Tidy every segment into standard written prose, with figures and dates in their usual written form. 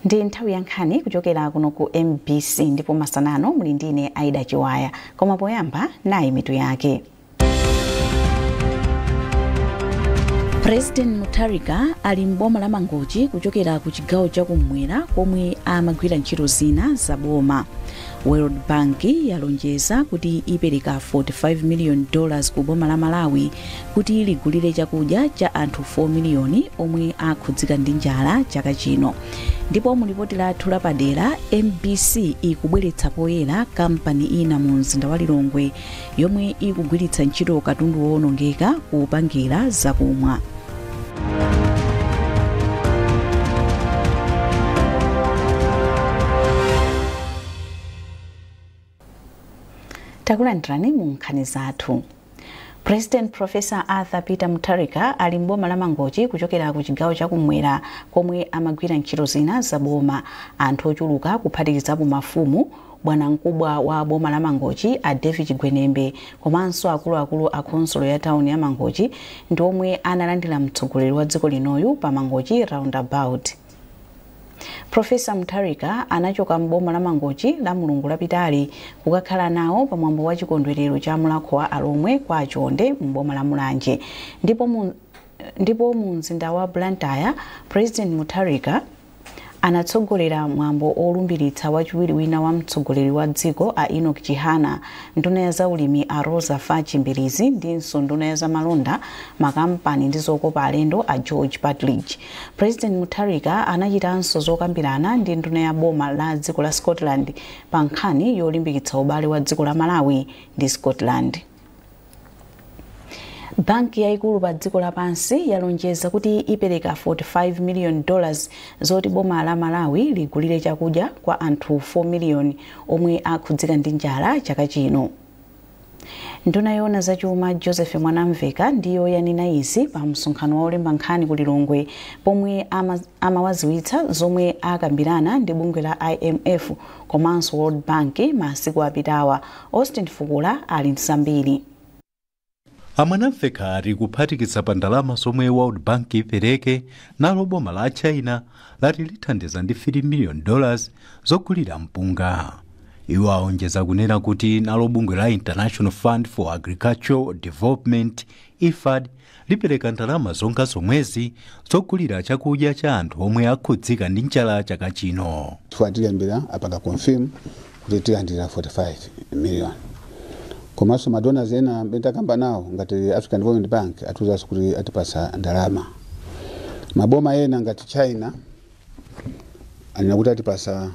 Ndi nthawi ya nkhani kuchokera kuno ku MBC, ndipo masanano muli ndine Aida Chiwaya. Koma poyamba nayi mitu yake. President Mutharika ali m'boma la Mangochi kuchokera ku chigawo chakummwera komwe amagwira ntchito zina za boma. World Bank yalonjeza kuti ipereka $45 million ku boma la Malawi kuti ligulire chakudya cha anthu 4 miliyoni omwe akhudzika ndi njala chaka chino. Ndipo mu lipoti lathu lapadera, MBC ikubweretsa poyera kampani ina mu mzinda wa Lilongwe yomwe ikugwiritsa ntchito katundu wowonongeka kupangira zakumwa. Takulandirani mu nkhani zathu. President Professor Arthur Peter Mutharika ali m'boma la Mangochi kuchokera ku chigawo chakummwera komwe amagwira ntchito zina za boma. Anthu ochuluka kuphatikizapo mafumu, bwanamkubwa wa boma la Mangochi a David Chigwenembe komanso akuluakulu a khonsolo ya tawuni ya Mangochi ndi omwe analandira mtsogoleri wa dziko linoyu pa Mangochi Roundabout. Professor Mutharika anachoka m'boma la Mangochi la Mulungu lapitali kukakhala nawo pamwambo wa chikondwerero cha mulakho wa Alomwe kwa Chonde m'boma la Mulanje. Ndipo mu mzinda wa Blantyre, President Mutharika anatsogolera mwambo olumbiritsa wachiwiri wina wa mtsogoleri wa dziko a Enoch Chihana, nduna ya zaulimi a Rosa Fachi Mbilizi ndinso nduna ya zamalonda, makampani ndi zokopa alendo a George Partridge. President Mutharika anachitanso zokambirana ndi nduna ya boma la dziko la Scotland pa nkhani yolimbikitsa ubale wa dziko la Malawi ndi Scotland. Banki yayikulu pa dziko lapansi yalonjeza kuti ipereka $45 million zoti boma la Malawi ligulire chakudya kwa anthu 4 miliyoni omwe akhudzika ndi njala chaka chino. Nduna yoona zachuma Joseph Mwanamveka ndiyo yanena izi pa msonkhano wa olemba nkhani ku Lilongwe pomwe amawaziwitsa zomwe akambirana ndi bungwe la IMF komanso World Bank masiku apitawa. Austin Fukula ali ndi zambiri. A Mwanamveka ali kuphatikiza pa ndalama zomwe World Bank ipereke, nalo boma la China lati lithandiza ndi $3 million zogulira mpunga. Iwo aonjeza kunena kuti nalo bungwe la International Fund for Agricultural Development IFAD lipereka ndalama zonga zomwezi zogulira chakudya cha anthu omwe akhudzika ndi njala chaka chino. Chifukwa tilembera apanga confirm kuti tilandira 45 million. Komanso madonors ena amene takamba nawo ngati African Development Bank atiuzanso kuti atipasa ndalama. Maboma ena ngati China anena kuti atipasa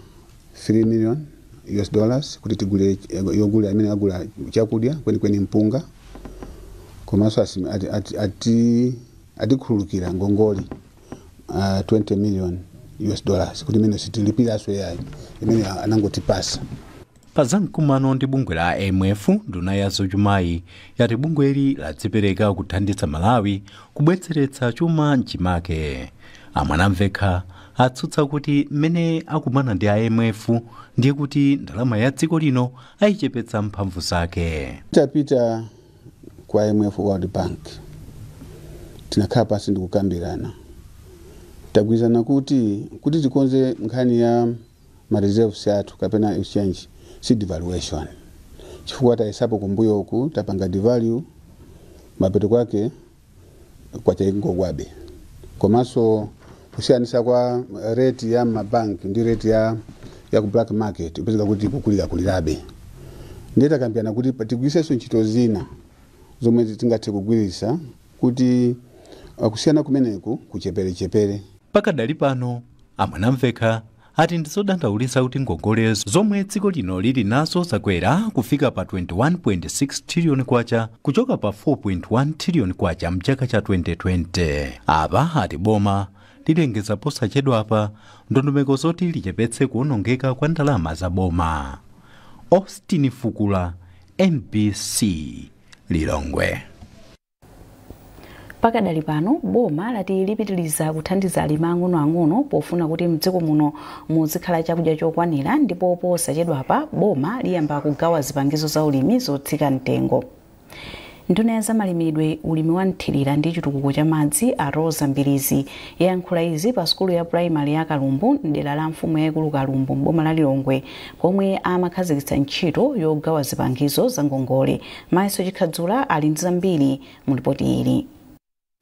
3 million US dollars kuti tigule yogula amene agula chakudya kwenikweni mpunga. Komanso atikhululukira ngongole 20 million US dollars kuti imene sitilipiraso yayi imene anangotipasa. Pa zamkumano ndi bungwe la IMF, nduna ya zachumayi yati bungweli ladzipereka kuthandiza Malawi kubwezeretsa chuma mchimake. A Mwanamveka atsutsa kuti mmene akumana ndi IMF ndiye kuti ndalama ya dziko lino ayichepetsa mphamvu zake. Tapita kwa IMF, World Bank, tinakhala pansi ndi kukambirana, tagwirizana kuti tikonze nkhani ya ma reserves athu kapena exchange si devaluation, chifukwa tayesapo kumbuyo uku tapanga devalue, mapeto kwake kwachaingogwabe. Komanso kusiyanisa kwa rate ya mabanki ndi rate ya ku black market upezeka kuti kukulira kulirabe. Ndiye takambirana kuti tigwiritsenso ntchito zina zomwe tingathe kugwiritsa kuti kusiyana kumeneku kucheperechepere. Pakadali pano A Mwanamveka ati ndizodandaulitsa kuti ngongole zomwe dziko lino lili nazo zakwera kufika pa 21.6 trillion kwacha kuchoka pa 4.1 trillion kwacha mchaka cha 2020. Apa ati boma lilengeza posachedwapa ndondomeko zoti lichepetse kuwonongeka kwa ndalama za boma. Austin Fukula, MBC, Lilongwe. Pakadali pano boma lati lipitiliza kuthandiza alimi ang'onoang'ono pofuna kuti mdziko muno muzikhala chakudya chokwanira, ndipo posachedwapa boma liyamba kugawa zipangizo za ulimi zotsika mtengo. Nduna ya zamalimidwe, ulimi wa mthirira ndi chitukuko cha madzi, a Roza Mbilizi, yayankhula izi pa sukulu ya primary ya Kalumbu mdera la mfumu yayikulu Kalumbu m'boma la Lilongwe, komwe amakhazikitsa ntchito yogawa zipangizo za ngongole. Mayiso Chikhadzula ali ndi zambiri mu ripoti ili.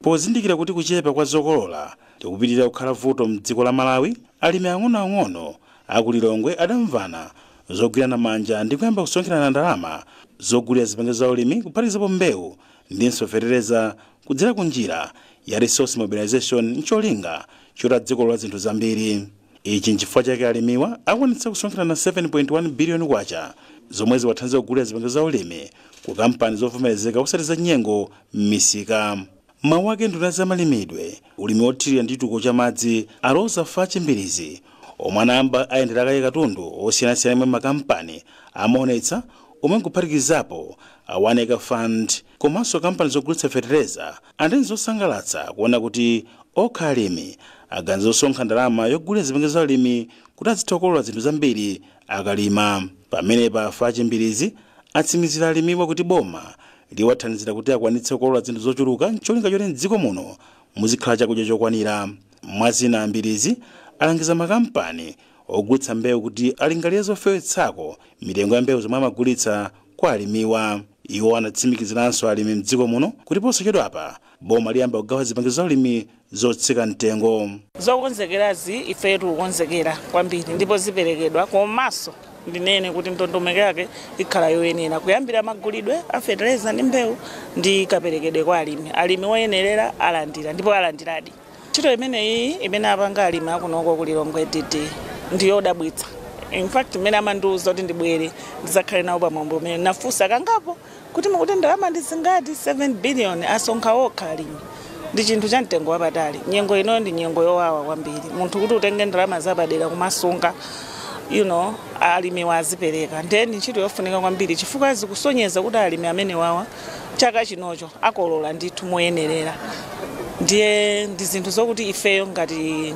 Pozindikira kuti kuchepa kwa zokolola ndikupitirira kukhala vuto mdziko la Malawi, alimi ang'onoang'ono aku Lilongwe adamvana zogwirana manja ndi kuyamba kusonkherana ndalama zogulira zipangizo za ulimi, kuphatikizapo mbewu ndinso fetereza, kudzera ku njira ya resource mobilization, ncholinga choti dziko zinthu zambiri. Ichi nchifukwa chake alimiwa akwanitsa kusonkherana 7.1 biliyoni kwacha zomwe ziwathandiza kugulira zipangizo za ulimi ku kampani zovomerezeka osati za nyengo m'misika. Mawu ake, nduna zamalimidwe, ulimi wothirira ndi chitukuko cha madzi, a Roza Fatch Mbilizi, omwe anayamba ayendera kaye katundu osiyanasiyana imwe makampani amaonetsa, omwe nkuphatikizapo a One Acre Fund komanso kampani zogulitsa fetereza, andi zosangalatsa kuona kuti okha alimi aganiza zosonkha ndalama yogulira zipangizo za ulimi kuti azitha kukolola zinthu zambiri akalima. Pamenepa Fatch Mbilizi atsimikizira alimiwa kuti boma liwathandizira kuti akwanitse kukolola zinthu zochuluka, ncholinga choti mdziko muno muzikhala chakudya chokwanira. Mwazina, Ambirizi alangiza makampani ogulitsa mbewu kuti alingalire zofewetsako mitengo ya mbewu zomwe amagulitsa kwa alimiwa. Iwo anatsimikiziranso alimi mdziko muno kuti posachedwapa boma liyamba kugawa zipangizo za ulimi zotsika mtengo. Zokonzekerazi, ife tikukonzekera kwambiri ndipo ziperekedwa, komanso ndinene kuti ndondomeko yake ikhala yoyenera, kuyambira magulidwe a fetereza ndi mbewu ndi kaperekedwe kwa alimi. Alimi oyenerera alandira ndipo alandiradi. Ntchito imeneyi imene apanga alimi akunoko ku Lilongwe DD ndiyodabwitsa. In fact, imene amandiwuza kuti ndibwere ndizakhale nawo pamwambo umene, nafunsa kangapo kuti mukuti ndalama ndizingati? 7 billion asonkha okha alimi, ndi chinthu cha mtengo wapatali. Nyengo inoyo ndi nyengo yowawa kwambiri, munthu kuti utenge ndalama zapadera kumasunga. Alimi wazipereka, ndiye ndi ntchito yofunika kwambiri chifukwa zikusonyeza kuti alimi amene wawa chaka chinocho akolola ndithu moyenerera. Ndiye ndi zinthu zokuti ifeyo ngati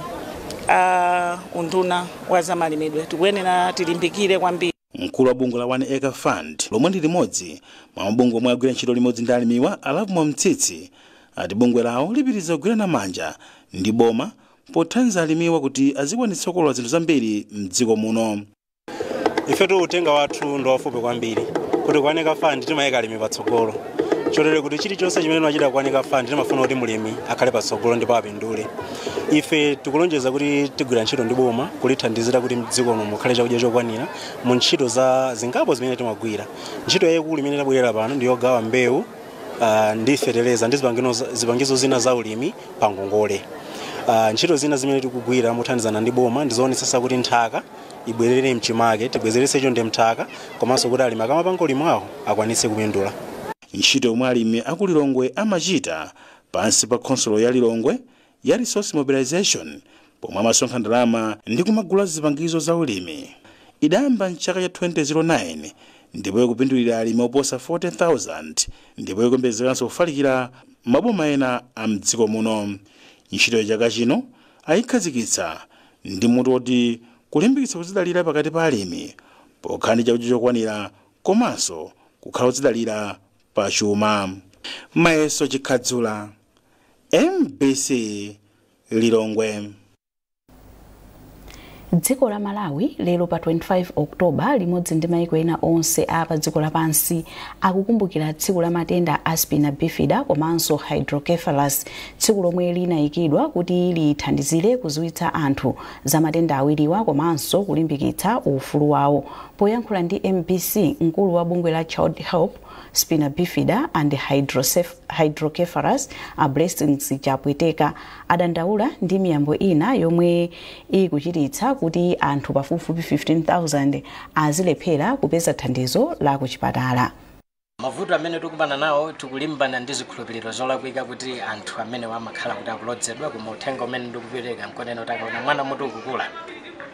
unduna wa zamalimidwe tikuyenera tilimbikire kwambiri. Mkulu wa bungwe la One Acre Fund, lomwe ndi limodzi mwa mabungwe omwe agwira ntchito limodzi ndi alimiwa, a Lovemore Mtsitsi, ati bungwe lawo lipitiriza kugwirana manja ndi boma pothandiza alimiwa kuti azikwanitsa kukolola zinthu zambiri mdziko muno. Ifetu uthenga wathu ndi wafupi kwambiri, kuti ku One Acre Fund timayika alimi patsogolo, chotero kuti chilichonse chimene timachita ku One Acre Fund timafuna kuti mulimi akhale patsogolo ndipo apindule. Ife tikulonjeza kuti tigwira ntchito ndi boma kulithandizira kuti mdziko muno mukhale chakudya chokwanira mu ntchito za zingapo zimene timagwira. Ntchito yayikulu imene tabwerera pano ndi yogawa mbewu ndi fetereza ndi zipangizo zina za ulimi pa ngongole. Ntchito zina zimene tikugwira mothandizana ndi boma ndizoonetsetsa kuti nthaka ibwerere mchimake, tibwezeretse chonde mthaka, komanso kuti alimi akamapanga ulimi wawo akwanitse kupindula. Ntchito yomwe alimi aku Lilongwe amachita pansi pa khonsolo ya Lilongwe ya resource mobilization, pomwe amasonkha ndalama ndi kumagula zipangizo za ulimi, idayamba mchaka cha 2009 ndipo ikupindulira alimi oposa 40,000 ndipo ikuyembekezeranso kufalikira maboma ena a mdziko muno. Ntchito ya chaka chino ayikhazikitsa ndi mutu woti kulimbikitsa kuzidalira pakati pa alimi pokhala ndi chakudya chokwanira komanso kukhala odzidalira pa chuma. Mayeso Chikhadzula, MBC, Lilongwe. Dziko la Malawi lero pa 25 Oktoba, limodzi ndi maiko ena onse a pa dziko lapansi, akukumbukira tsiku la matenda a spina bifida komanso hydrocephalus, tsiku lomwe linayikidwa kuti lithandizire kudziwitsa anthu za matenda awiriwa komanso kulimbikitsa ufulu wawo. Poyankhula ndi MBC, mkulu wa bungwe la Child Help Spina Bifida and Hydrocephalus, a Blessings Chapweteka, adandaula ndi miyambo ina yomwe ikuchititsa kuti anthu pafupifupi 15,000 azilephera kupeza thandizo la kuchipatala. Mavuto amene tikukumana nawo, tikulimbana ndi zikhulupiriro zolakwika kuti anthu amene amakhala kuti akulodzedwa, koma uthenga umene ndikupereka nkonena kuti akaona mwana mutu ukukula,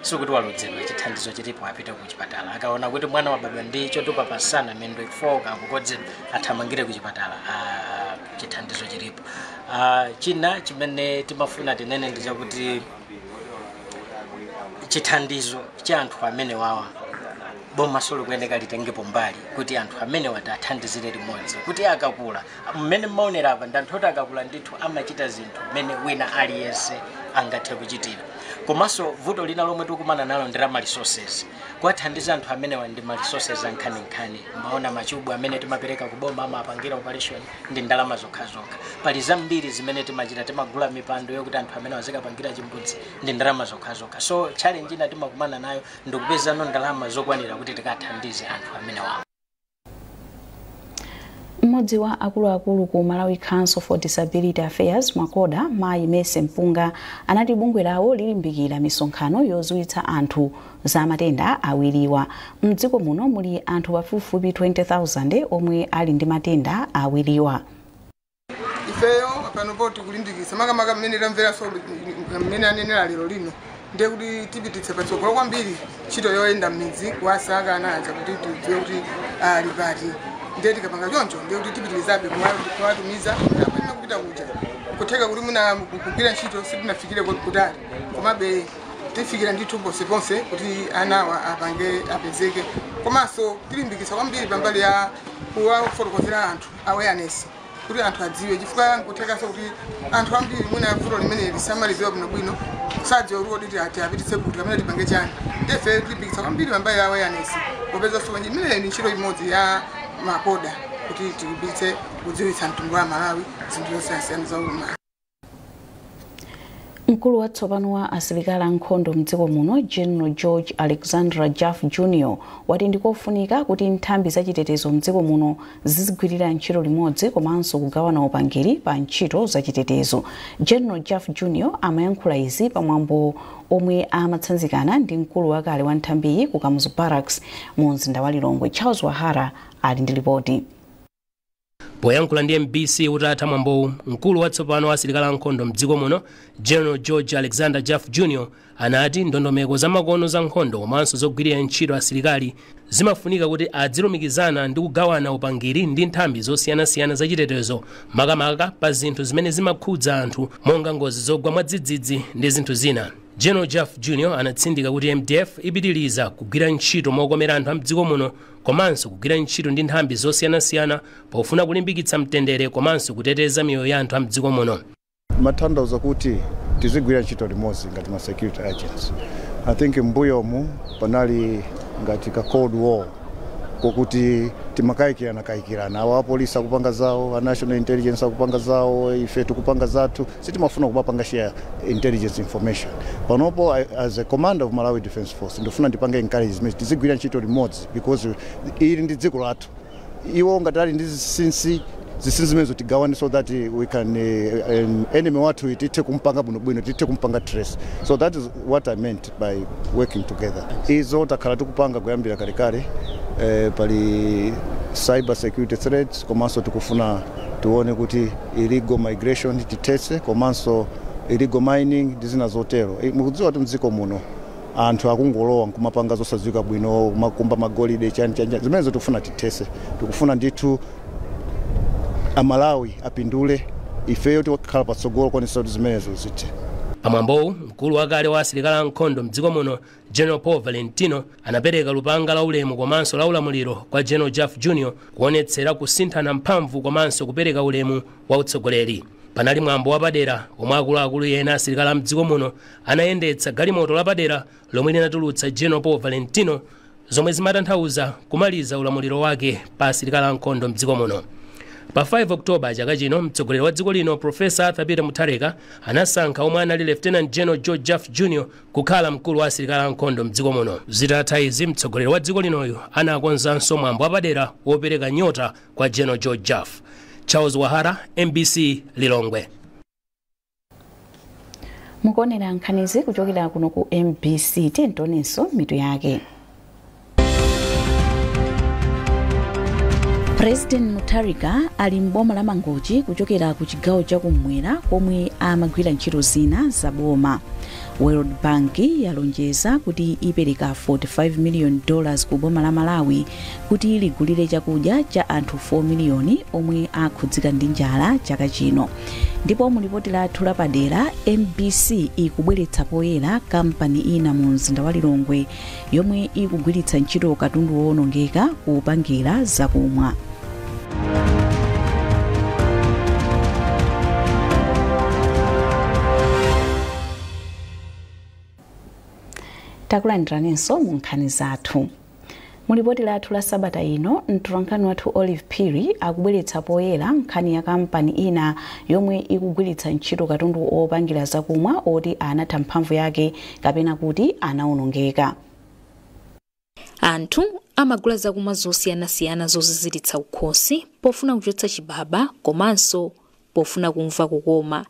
sikuti walodzedwa, chithandizo chilipo, apite ku chipatala. Akaona kuti mwana wabadwa ndi chotupa pasana, mendo ikufoka, akukodzedwa, athamangire ku chipatala, chithandizo chilipo. China chimene timafuna tinene ndi chakuti chithandizo cha anthu amene wawa Boma likuyeneka litengepo mbali kuti anthu amene athandizire limodzi kuti akakula mmene mmaonera apa ndi anthu oti akakula ndithu amachita zinthu mmene wina aliyense angathe kuchitira. Komanso vuto lina lomwe tikumana nalo ndi la ma resources. Kuwathandiza anthu amenewa ndi ma resources ankhaninkhani. Maona machubu amene timapereka kuboma amapangira operation ndi ndalama zokhazokha. Pali zambiri zimene timachita, timagula mipando yokuti anthu amene azikapangira chimbudzi ndi ndalama zokhazokha. So challenge ina timakumana nayo ndikupezano ndalama zokwanira kuti tikathandize anthu amenewawo. Mmodzi wa akuluakulu ku Malawi Council for Disability Affairs, MACODA, Mayi Mese Mpunga, anati bungwe lawo lilimbikira misonkhano yodziwitsa anthu za matenda awiriwa. Mdziko muno muli anthu pafupifupi 20,000 omwe ali ndi matenda awiriwa. Ifeyo panopo tikulimbikitsa makamaka mmene tamveranso mmene anenera lero lino, ndiye kuti tipititse patsogolo kwambiri ntchito yoyenda m'midzi kuwasaka ana aja kuti tidziwe kuti ali pati. Ndiye tikapanga choncho, ndiye kuti tipitirizabe kuwatumiza apanena kupita kuja kutheka kuti muna kugwira ntchito sitinafikire kutali, komabe tifikira ndithu ponseponse kuti anawa apange apezeke. Komanso tilimbikitsa kwambiri pambali ya kuwafotokozera anthu, awareness, kuti anthu adziwe, chifukwa nkuthekanso kuti anthu ambiri mwina vuto limene lisamaliziwa bwinobwino, sadziwa kuti kodi tiapititse kuti kapena tipange chani. Ndife tilimbikitsa kwambiri pambali ya awareness, popezanso imeneyi ndi ntchito imodzi ya MACODA kuti tilimbikitse kudziwitsa mtundu wa Malawi zinthu zosiyanasiyana za ulumali. Mkulu watsopano wa asilikali ankhondo mdziko muno, General George Alexander Jaffu Jr, wati ndikofunika kuti nthambi zachitetezo mdziko muno zizigwirira ntchito limodzi komanso kugawana upangiri pa ntchito zachitetezo. General Jaffu Jr amayankhula izi pamwambo omwe amatsanzikana ndi mkulu wakale wa nthambiyi ku Kamuzu Barracks mu mzinda wa Lilongwe. Charles Wahara ali ndi ripoti. Poyankhula ndi MBC utatha mwambowu, mkulu watsopano wa asilikali ankhondo mdziko muno, General George Alexander Jaffu Jr, anati ndondomeko zamakono za nkhondo komanso zogwirira ntchito asilikali zimafunika kuti adzilumikizana ndi kugawana upangiri ndi nthambi zosiyanasiyana zachitetezo, makamaka pa zinthu zimene zimakhudza anthu monga ngozi zogwa mwadzidzidzi ndi zinthu zina. General Jaffu Jr anatsindika kuti MDF ipitiriza kugwira ntchito mokomera anthu a mdziko muno komanso kugwira ntchito ndi nthambi zosiyanasiyana pofuna kulimbikitsa mtendere komanso kuteteza miyoyo ya anthu a mdziko muno. Matanthauza kuti tizigwira ntchito limodzi ngati ma security agents. I think mbuyomu panali ngati ka cold war kokuti timakayikirana kayikirana, awa apolisi akupanga zawo, a national intelligence akupanga zawo, ife tikupanga zathu, sitimafuna kumapanga share intelligence information. Panopo as a commander of Malawi Defence Force ndifuna ndipange encouragement tizigwira ntchito limodzi because ili ndi dziko lathu. Iwo ngati ali ndi zinsinsi, zinsinsi zimenezo tigawane so that we can enemy wathu tithe kumpanga bwinobwino, tithe kumpanga trace. So that is what I meant by working together. Izo takhala tikupanga kuyambira kalekale. Pali cyber security threats, komanso tikufuna tione kuti illegal migration tithetse, komanso illegal mining ndi zina zotero. Mukudziwa kuti mdziko muno anthu akungolowa nkumapanga zosadziwika bwino, kumakumba magolide, chani chani. Zimenezo tikufuna tithetse. Tikufuna ndithu Amalawi apindule, ifeyo tikhala patsogolo kuonetsa kuti zimenezo zithe. Pamwambowu, mkulu wakale wa asilikali ankhondo mdziko muno, General Paul Valentino, anapereka lupanga la ulemu komanso la ulamuliro kwa General Jaffu Jr kuonetsera kusinthana mphamvu komanso kupereka ulemu wa utsogoleri. Panali mwambo wapadera omwe akuluakulu ena asilikali a mdziko muno anayendetsa galimoto lapadera lomwe linatulutsa General Paul Valentino, zomwe zimatanthauza kumaliza ulamuliro wake pa asilikali ankhondo mdziko muno. Pa 5 Oktoba chaka chino, mtsogoleri wa dziko lino, Profesa Arthur Peter Mutharika, anasankha omwe anali Lieutenant General George Jaffu Jr kukhala mkulu wa asilikali ankhondo mdziko muno. Zitatha izi, mtsogoleri wa dziko linoyo anakonzanso mwambo wapadera wopereka nyota kwa General George Jaffu. Charles Wahara, MBC, Lilongwe. Mukuonera nkhanizi kuchokera kuno ku MBC. Tionenso mitu yake. President Mutharika ali mboma la Mangochi kuchokera ku chigawo chakummwera komwe amagwira ntchito zina za boma. World Bank yalonjeza kuti ipereka $45 million ku boma la Malawi kuti ligulire chakudya cha anthu 4 miliyoni omwe akhudzika ndi njala chaka chino. Ndipo mu lipoti lathu lapadera, MBC ikubweretsa poyera kampani ina mu mzinda wa Lilongwe yomwe ikugwiritsa ntchito katundu wowonongeka kupangira zakumwa. Takulandiraninso mu nkhani zathu. Mulipoti lathu la sabata ino, mtolankhani wathu Olive Phiri akubweretsa poyera nkhani ya kampani ina yomwe ikugwiritsa ntchito katundu opangira zakumwa oti anatha mphamvu yake kapena kuti anawonongeka. Anthu amagula zakumwa zosiyanasiyana zoziziritsa ukhosi pofuna kuchotsa chibaba komanso pofuna kumva kukoma.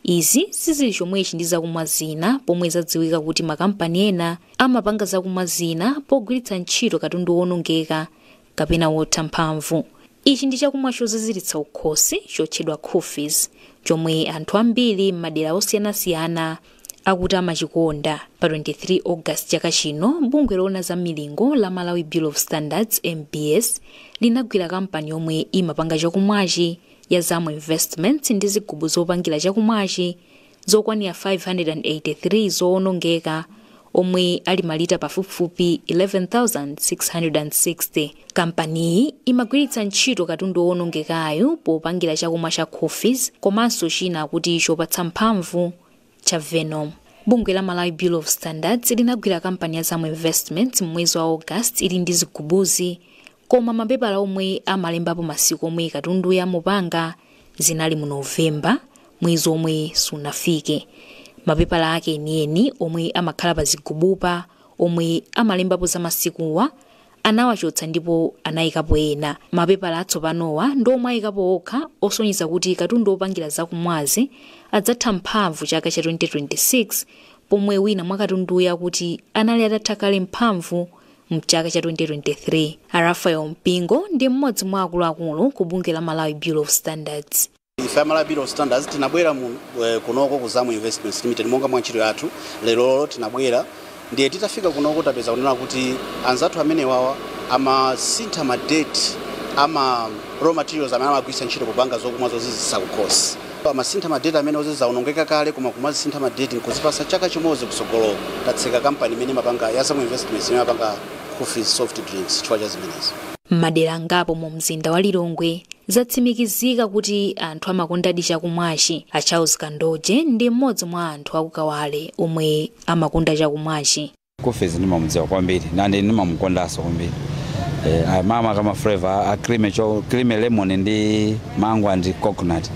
Izi sizili chomwechi ndi zakumwa zina, pomwe zadziwika kuti makampani ena amapanga zakumwa zina pogwiritsa ntchito katundu wonongeka kapena wotha mphamvu. Ichi ndi chakumwa choziziritsa ukhosi chotchedwa Coffees, chomwe anthu ambiri m'madera osiyanasiyana akuti amachikonda. Pa 23 August chaka chino, bungwe loona za milingo la Malawi Bureau of Standards MBS linagwira kampani yomwe imapanga chakumwachi ya Zamu Investments ndi zigubu zopangira chakumwachi zokwanira 583 zowonongeka omwe ali malita pafupifupi 11,660. Kampaniyi imagwiritsa ntchito katundu wowonongekayo popangira chakumwa cha Coffees komanso china kuti chopatsa mphamvu cha Venom. Bungwe la Malawi Bureau of Standards linagwira kampani ya Zamu Investments mwezi wa August ili ndi zigubuzi, koma mapepala omwe amalembapo masiku omwe katundu yamupanga zinali mu Novemba, mwezi omwe sunafike. Mapepala ake enieni omwe amakhala pa zigubupa omwe amalembapo za masikuwa anawachotsa ndipo anayikapo ena. Mapepala atsopanowa ndi omwe ayikapo okha osonyeza kuti katundu opangira zakumwazi adzatha mphamvu chaka cha 2026, pomwe wina mwa katunduya kuti anali atatha kale mphamvu mchaka cha 2023. Rafael Mpingo ndi mmodzi mwa akuluakulu ku bungwe la Malawi Bureau of Standards. Ife Malawi Bureau of Standards tinabwera kunoko ku Zamu Investments Limited monga mwa ntchito yathu. Lero tinabwera ndiye titafika kunoko tapeza kunena kuti anzathu amene wawa amasintha ma date ama raw materials amene amagwiritsa ntchito kupanga zokumwa zozizisa kukhosi. Amasintha ma date amene ozizaonongeka kale, koma kumazisintha ma date nkuzipasa chaka chimodzi kusogoloko. Tatseka kampani imene mapanga ya Zamu Investments imene mapanga coffee soft drinks chifukwa cha zimenezi. Madera ngapo mu mzinda wa Lilongwe zatsimikizika kuti anthu amakondadi chakumwachi. A Charles Kandoje ndi mmodzi mwa anthu akukawale omwe amakonda chakumwachi. Coffee ndimamudziwa kwambiri nandi ndimamukondanso kwambiri. Mama kama flavor a cream lemon ndi mango and coconut.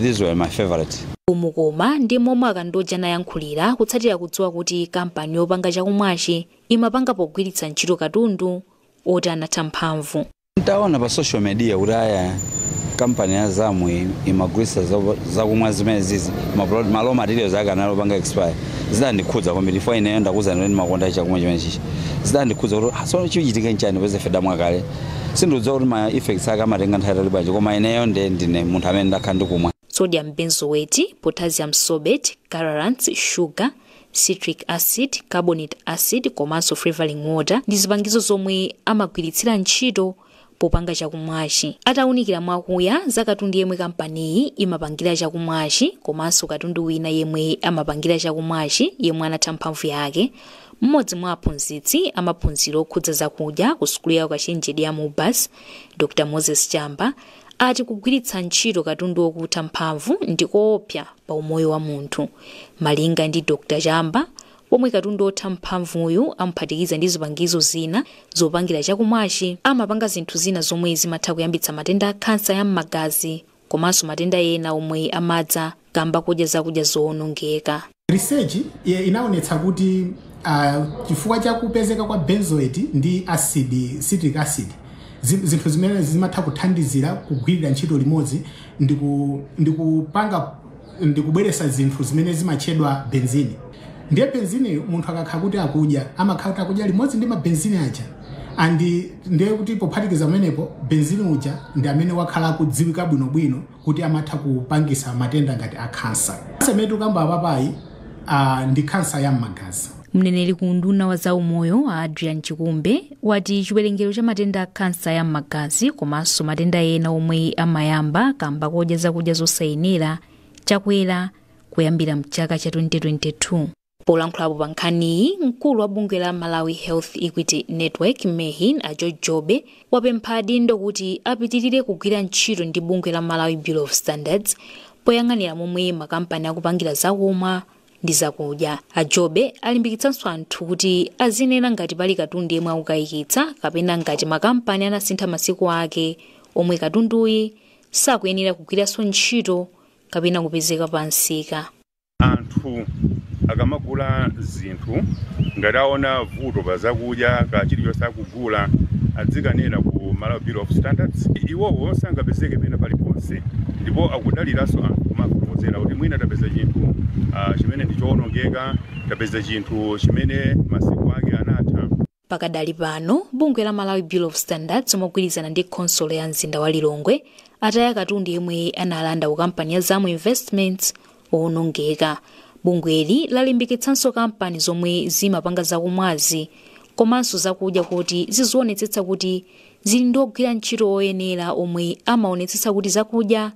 These were my favorite. Umukoma ndi momwe akandoja anayankhulira kutsatira kudziwa kuti kampani yopanga chakumwachi imapanga pogwiritsa ntchito katundu oti anatha mphamvu. Ntaona pa social media kuti aya kampani ya Zamu imagwiritsa zakumwa zimene zizi ma raw materials ake analopanga expire. Zidandikhudza kwambiri fo ineyo ndakuza ndine makonda chakumwa chimene chichi. Zidandikhudza kuti so chichitika nchani peze feda mwakale. Sindidziwa kuti ma effects ake amatenga nthawi itali bwanji, koma ineyo ndine munthu amene ndakhala ndikumwa. Sodium benzoate, potassium sorbate, colorants, sugar, citric acid, carbonate acid komanso flavoring water ndi zipangizo zomwe amagwiritsira ntchito popanga chakumwachi. Atawunikira mwakuya za katundu yemwe kampaniyi imapangira chakumwachi komanso katundu wina yemwe amapangira chakumwachi yemwe anatha mphamvu yake, mmodzi mwa aphunzitsi amaphunziro okhudza zakudya ku sukulu ya ukachenjede ya Mubas, Dr. Moses Chamba, ati kugwiritsa ntchito katundu wokutha mphamvu ndi koopsa pa umoyo wa munthu. Malinga ndi Dr. Chamba, pomwe katundu otha mphamvuyu amphatikiza ndi zipangizo zina zopangira chakumwachi, amapanga zinthu zina zomwe zimatha kuyambitsa matenda a khansa ya m'magazi komanso matenda ena omwe amadza kamba kudya zakudya zowonongeka. Research inaonetsa kuti chifukwa cha kupezeka kwa benzoate ndi acid, citric acid, zinthu zimene zimatha kuthandizira kugwirira ntchito limodzi ndikupanga ndikubweretsa zinthu zimene zimatchedwa benzini. Ndiye benzini munthu akakhala kuti akudya amakhala kuti akudya limodzi ndi mabenzini aja, andi ndiye kuti pophatikiza pamenepo benzini uja ndi amene wakhala akudziwika bwinobwino kuti amatha kupangisa matenda ngati a khansa. Amene tikamba apapayi Ndi khansa ya m'magazi. Mneneri ku unduna wa zaumoyo Adrian Chikumbe wati chiwerengero cha matenda a khansa ya m'magazi komanso matenda ena omwe amayamba kamba kodya zakudya zosayenera chakwera kuyambira mchaka cha 2022. Polankhulapo pa nkhaniyi, mkulu wa bungwe la Malawi Health Equity Network, MEHIN, a George Jobe, wapempha adindo kuti apitirire kugwira ntchito ndi bungwe la Malawi Bureau of Standards poyang'anira momwe makampani akupangira zakumwa ndi zakudya. A Jobe alimbikitsanso anthu kuti azinena ngati pali katundu yemwe akukayikitsa kapena ngati makampani anasintha masiku ake omwe katunduyi sakuyenera kugwiranso ntchito kapena kupezeka pa msika. Anthu akamagula zinthu, ngati aona vuto pa zakudya ka chilichonse akugula, adzikanena ku Malawi Bureau of Standards. Iwowo sangapezeke pena paliponse, ndipo akudaliranso anthu kumafotokozera kuti mwina tapeza chinthu chimene ndi chowonongeka, tapeza chinthu chimene masiku ake anatha. Pakadali pano, bungwe la Malawi Bureau of Standards mogwirizana ndi khonsolo ya mzinda wa Lilongwe ataya katundu yemwe analanda ku kampani ya Zamu Investments owonongeka. Bungweli lalimbikitsanso kampani zomwe zimapanga zakumwazi komanso zakudya kuti zizionetsetsa kuti zili ndi ogwira ntchito oyenera omwe amaonetsetsa kuti zakudya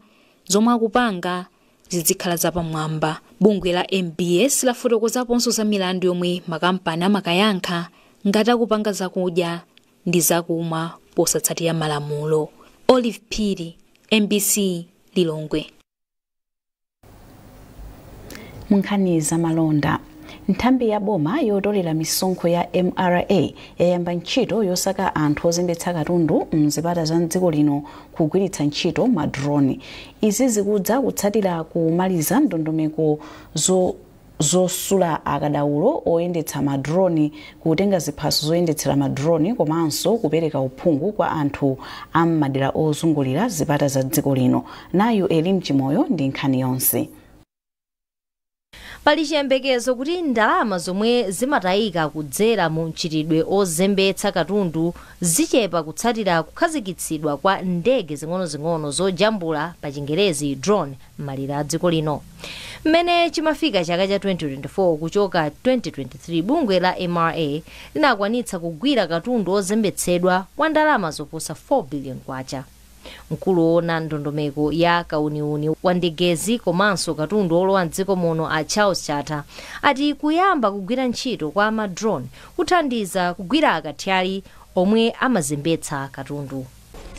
zomwe akupanga zizikhala zapamwamba. Bungwe la MBS lafotokozaponso za milandu yomwe makampani amakayankha ngati akupanga zakudya ndi zakumwa posatsatira malamulo. Olive Phiri, MBC, Lilongwe. Munkhani zamalonda, nthambi ya boma yotolera misonkho ya MRA yayamba ntchito yosaka anthu ozembetsa katundu mzipata za mdziko lino kugwiritsa ntchito ma drone. Izi zikudza kutsatira kumaliza ndondomeko zosula akadaulo oyendetsa ma drone, kutenga ziphaso zoyendetsera ma drone komanso kupereka uphungu kwa anthu am'madera ozungulira zipata za dziko lino. Nayu Elim Chimoyo ndi nkhani yonse. Pali chiyembekezo kuti ndalama zomwe zimatayika kudzera mu mchitidwe ozembetsa katundu zichepa kutsatira kukhazikitsidwa kwa ndege zing'onozing'ono zojambula, pa Chingerezi drone, m'malire a dziko lino. Mmene chimafika chaka cha 2024 kuchoka 2023, bungwe la MRA linakwanitsa kugwira katundu ozembetsedwa wa ndalama zoposa 4 billion kwacha. Mkulu woona ndondomeko ya kauniuni wa ndegezi komanso katundu olowa mdziko muno, a Charles Chata, ati kuyamba kugwira ntchito kwa ma drone kuthandiza kugwira akathyali omwe amazembetsa katundu.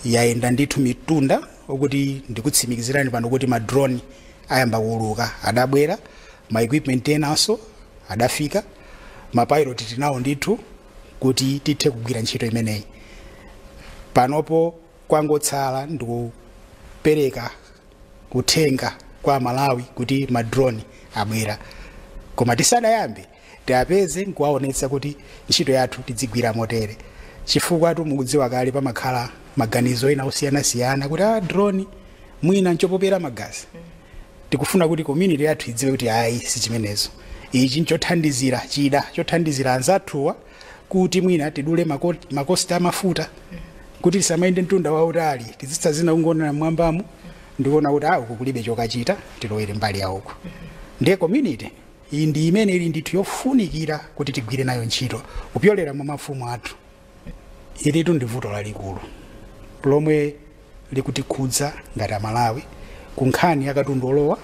Yayenda ndithu mitunda okuti ndikutsimikizirani pano kuti ma drone ayamba kuuluka. Adabwera ma equipment enanso, adafika ma pilot tinawo ndithu kuti tithe kugwira ntchito imeneyi. Panopo kwangotsala ndikupereka uthenga kwa Malawi kuti ma drone abwera, koma tisadayambe tiapeze nkuwaonetsa kuti ntchito yathu tidzigwira motere, chifukwa mukudziwa kale pamakhala maganizo ena osiyanasiyana kuti a drone mwina nchopopera magazi. Tikufuna kuti community yathu idziwe kuti ayi, si chimenezo, ichi nchothandizira, chida chothandizira anzathuwa kuti mwina tidule ma cost amafuta kuti tisamayende mtunda wautali, tizitsa zina kungonera mmwambamo ndikuona kuti uku kulibe chokachita, tilowere mbali ya uku. Ndiye community iyi ndi imene ili ndithu yofunikira kuti tigwire nayo ntchito kupyolera mwa mafumu athu. Ilitu ndi vuto lalikulu lomwe likutikhudza ngati Amalawi ku nkhani ya katundu olowa,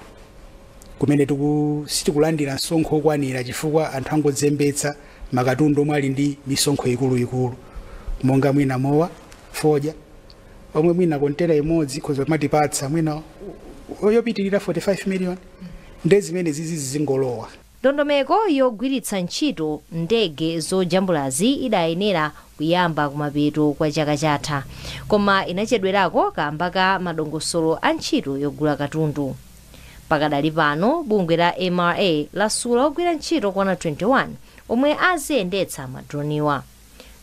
kumene sitikulandira msonkho okwanira chifukwa anthu angodzembetsa makatundu omwe ali ndi misonkho ikuluikulu, monga mwina mowa, fodya, omwe mwina kontena imodzi ikhoza kumatipatsa mwina yopitirira 45 million, nde zimene zizi zingolowa. Ndondomeko yogwiritsa ntchito ndege zojambulazi idayenera kuyamba kumapeto kwa chaka chatha, koma inachedwerako kamba ka madongosolo a ntchito yogula katundu. Pakadali pano, bungwe la MRA lasula ogwira ntchito kwana 21 omwe aziyendetsa ma drone wa.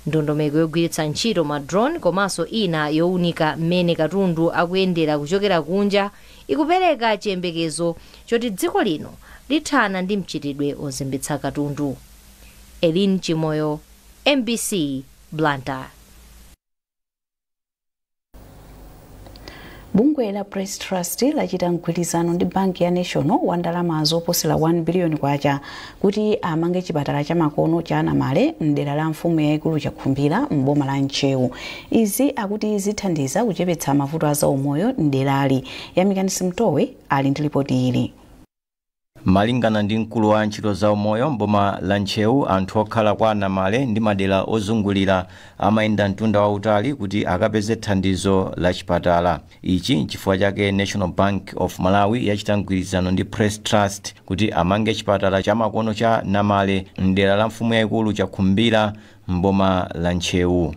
Ndondomeko yogwiritsa ntchito ma drone komanso ina yowunika mmene katundu akuyendera kuchokera kunja ikupereka chiyembekezo choti dziko lino lithana ndi mchitidwe ozembetsa katundu. Elin Chimoyo, MBC, Blantyre. Bungwe la Press Trust lachita mgwirizano ndi banki ya National wa ndalama zoposera 1 biliyoni kwacha kuti amange chipatala cha makono cha Namale mdera la mfumu yayikulu Chakhumbira m'boma la Ntcheu. Izi akuti zithandiza kuchepetsa mavuto a zaumoyo mderali. Yamikani Simtowe ali ndi ripoti ili. Malingana ndi mkulu wa ntchito za umoyo mboma la Ntcheu, anthu okhala kwa Namale ndi madera ozungulira amayenda mtunda wautali kuti akapeze thandizo la chipatala. Ichi nchifukwa chake National Bank of Malawi yachita mgwirizano ndi Press Trust kuti amange chipatala cha makono cha Namale mdera la mfumu yayikulu Chakhumbira mboma la Ntcheu.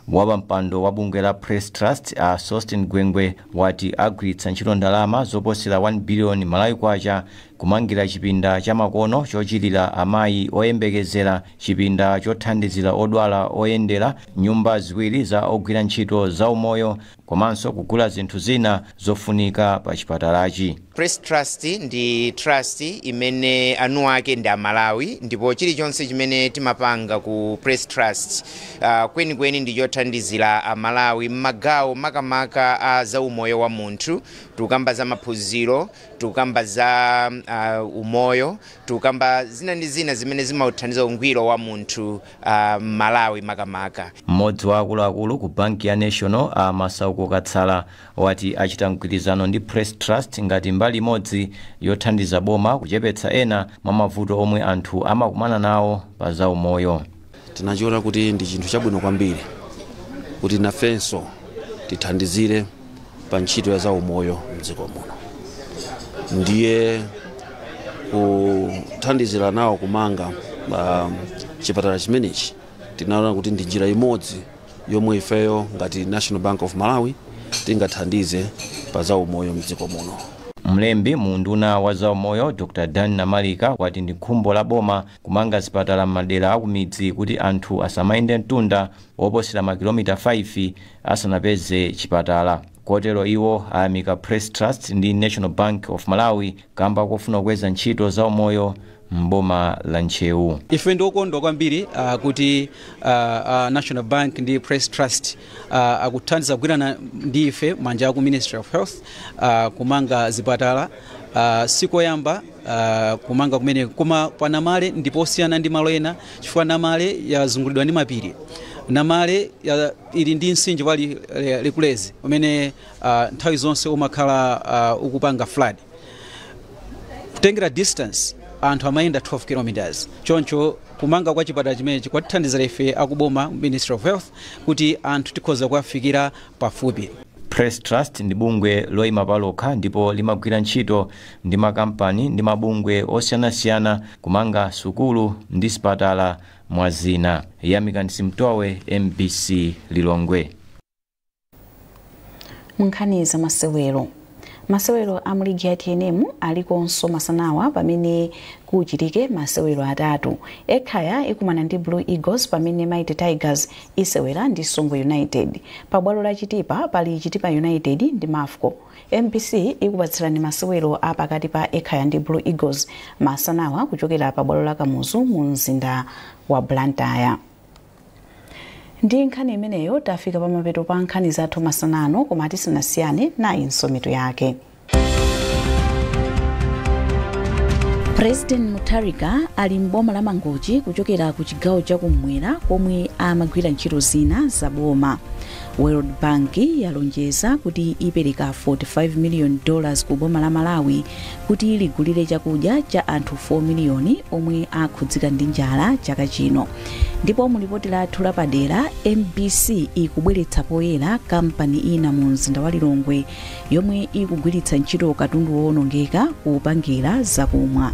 Wapampando wa bungwe la Press Trust a Sosten Gwengwe wati agwiritsa ntchito ndalama zoposera 1 biliyoni Malawi kwacha kumangira chipinda cha makono chochitira amayi oyembekezera, chipinda chothandizira odwala oyendera, nyumba ziwiri za ogwira ntchito za umoyo komanso kugula zinthu zina zofunika pa chipatalachi. Press Trust ndi trust imene anu ake ndi Amalawi, ndipo chilichonse chimene timapanga ku Press Trust kwenikweni ndi chothandizira Amalawi m'magawo makamaka a za umoyo wa munthu. Tukamba za maphunziro, tukamba za umoyo, tukamba zina ndi zina zimene zimauthandiza ungwiro wa munthu Malawi makamaka. Mmodzi wa akuluakulu ku banki ya National a Masauko Katsala wati achita mgwirizano ndi Press Trust ngati mbali imodzi yothandiza boma kuchepetsa ena mwa mavuto omwe anthu amakumana nawo pa za umoyo. Tinachiona kuti ndi chinthu chabwino kwambiri kuti nafenso tithandizire pa ntchito ya za umoyo mdziko muno, ndiye kuthandizira nawo kumanga chipatala chimenechi tinaona kuti ndi njira imodzi yomwe ifeyo ngati National Bank of Malawi tingathandize pa za umoyo mdziko muno. Mlembi mu nduna wa za umoyo Dr. Dan Namalika wati ndi khumbo la boma kumanga zipatala m'madera akumidzi kuti anthu asamayende mtunda woposera makilomita 5 asanapeze chipatala. Kotero iwo ayamika Press Trust ndi National Bank of Malawi kamba kofuna kukweza ntchito za umoyo mboma la Ntcheu. Ife ndi okondwa kwambiri kuti National Bank ndi Press Trust akuthandiza kugwirana ndi ife manja aku Ministry of Health kumanga zipatala. Sikoyamba kumanga kumene, koma pa Namale ndiposiyana ndi malo ena chifukwa Namale yazungulidwa ndi mapiri. Namale ili ndi mtsinje wa Likulezi umene nthawi zonse umakhala ukupanga flood. Kutengera distance anthu amayenda 12 kilometers. Choncho kumanga kwa chipatala chimenechi kwatithandizira ife akuboma Ministry of Health kuti anthu tikhoza kuwafikira pafupi. Press Trust ndi bungwe loyima palokha ndipo limagwira ntchito ndi makampani ndi mabungwe osiyanasiyana kumanga sukulu ndi zipatala mwa zina. Yamikani Simtowe, MBC Lilongwe. Munkhani za masewero. Masewero a muligi ya TNM alikonso masanawa pamene kuchitike masewero atatu. Ekhaya ikumana ndi Blue Eagles pamene Mighty Tigers isewera ndi Songwe United. Pabwalo la Chitipa pali Chitipa United ndi Mafco. MBC ikupatsirani masewero a pakati pa Ekhaya ndi Blue Eagles masanawa kuchokera pabwalo la Kamuzu mu mzinda wa Blantyre. Ndi nkhani imeneyo tafika pamapeto pa nkhani zathu masanano, koma tisanasiyane nayinso mitu yake. President Mutharika ali mboma la Mangochi kuchokera ku chigawo chakummwera komwe amagwira ntchito zina za boma. World Bank yalonjeza kuti ipereka $45 million ku boma la Malawi kuti ligulire chakudya cha anthu 4 miliyoni omwe akhudzika ndi njala chaka chino. Ndipo mulipoti lathu lapadera, MBC ikubweretsa poyera kampani ina mu mzinda wa Lilongwe yomwe ikugwiritsa ntchito katundu wowonongeka kupangira zakumwa.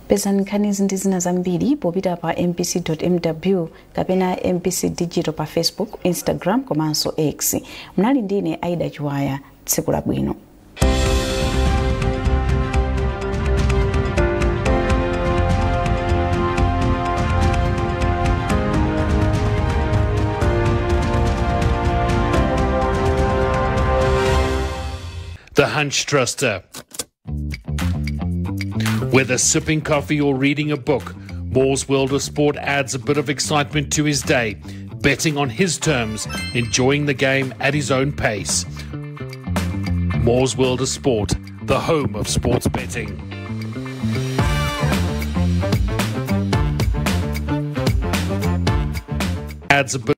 Pezani nkhani ndi zina zambiri popita pa mbc.mw kapena MBC Digital pa Facebook, Instagram komanso X. Mnali ndine Aida Chiwaya, tsiku labwino. The Hunch Truster. Whether sipping coffee or reading a book, Moore's World of Sport adds a bit of excitement to his day, betting on his terms, enjoying the game at his own pace. Moore's World of Sport, the home of sports betting. Adds a bit